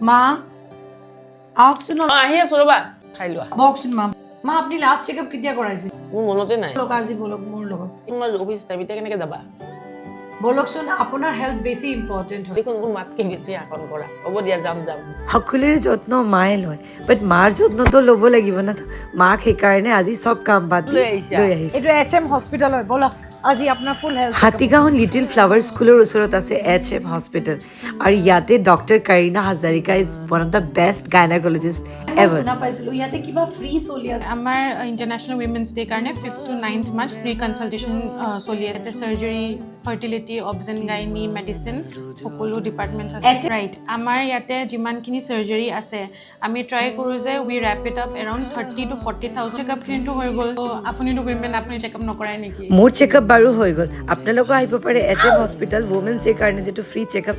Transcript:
মা, আহকচোন অলপ। অঁ, আহি আছো ৰ'বা, খাই লোৱা। বহকচোন মা। মা, আপুনি লাষ্ট চেকআপ কেতিয়া কৰাইছিল? মোৰ মনতে নাই। ব'লক, আজি ব'লক মোৰ লগত। তোমাৰ অফিচ টাইম, এতিয়া কেনেকে যাবা? ব'লকচোন, আপোনাৰ হেল্থ বেছি ইম্পৰ্টেণ্ট হয়। দেখোন, মোৰ মাতকে বেছি শাসন কৰা। হ'ব দিয়া, যাম যাম। সকলোৰে যত্ন মায়ে লয়, বাট মাৰ যত্নটো ল'ব লাগিব না। মাক সেইকাৰণে আজি চব কাম বাদ দি লৈ আহিছা? লৈ আহিছোঁ। এইটো এইচ এম হস্পিটেল হয়। ব'লক, আজি আপোনাৰ ফুল হেল্থ। হাতীগাঁও লিটিল ফ্লাৱাৰ স্কুলৰ ওচৰত আছে এইচ এম হস্পিটেল আৰু ইয়াতে doctor Kareena Hazarika is one of the best gynecologist ever. শুনা পাইছিলো ইয়াতে কিবা ফ্ৰী চলি আছে। আমাৰ ইণ্টাৰনেশ্যনেল উইমেন্স ডে কাৰণে 5th to 9th March free consultation চলি আছে। Surgery, fertility, obs and gynae, medicine, সকলো ডিপাৰ্টমেণ্টছ আছে, ৰাইট? আমাৰ ইয়াতে যিমানখিনি চাৰ্জাৰী আছে, আমি ট্ৰাই কৰোঁ যে we wrap it up around 30 to 40 thousand। চেকআপখিনিতো হৈ গ'ল। ত' আপুনিতো উইমেন, আপুনি চেকআপ নকৰাই নেকি? মোৰ চেকআপ বাৰু হৈ গ'ল। আপোনালোকো আহিব পাৰে H M hospital, women's day কাৰণে যিটো ফ্ৰী চেকআপ।